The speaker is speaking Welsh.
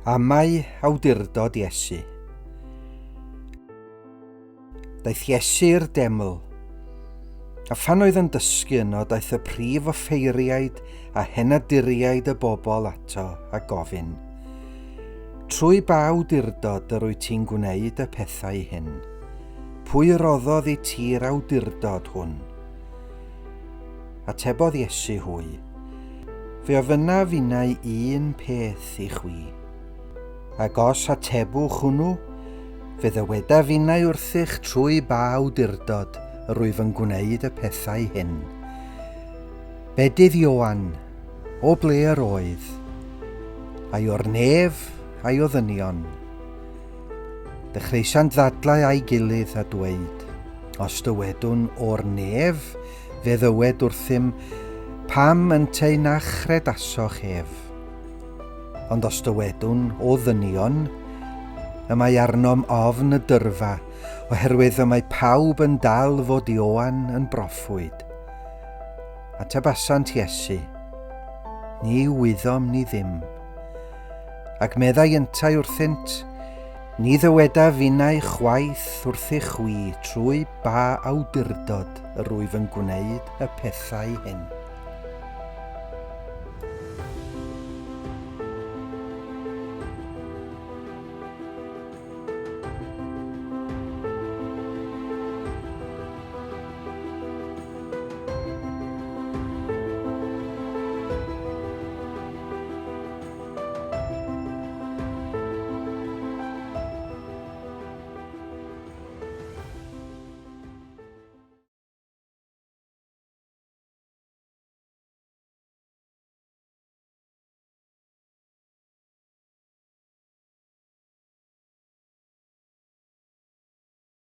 Amau awdurdod Iesu. Daeth Iesu i'r deml, a phan oedd yn dysgu yno daeth y prif offeiriaid a henaduriaid y bobl ato a gofyn, Trwy ba awdurdod yr wyt ti'n gwneud y pethau hyn? Pwy roddodd i ti'r awdurdod hwn? Atebodd Iesu hwy, Fe ofynnaf innau un peth i chwi. Ac os atebwch hwnnw, fe ddywedaf innau wrthych trwy ba awdurdod yr wyf yn gwneud y pethau hyn. Bedydd Ioan, o ble yr oedd? Ai o'r nef, ai o ddynion? Dechreuasant ddadlau â'i gilydd a dweud, Os dywedwn o'r nef, fe ddywed wrthym, Pam ynteu na chredasoch ef? Ond os dywedwn o ddynion, y mae arnom ofn y dyrfa, oherwydd y mae pawb yn dal fod Ioan yn broffwyd. Atebasant Iesu, Ni wyddom ni ddim. Ac meddai yntau wrthynt, Ni ddywedaf finnau chwaith wrthych chwi trwy ba awdurdod yr wyf yn gwneud y pethau hyn.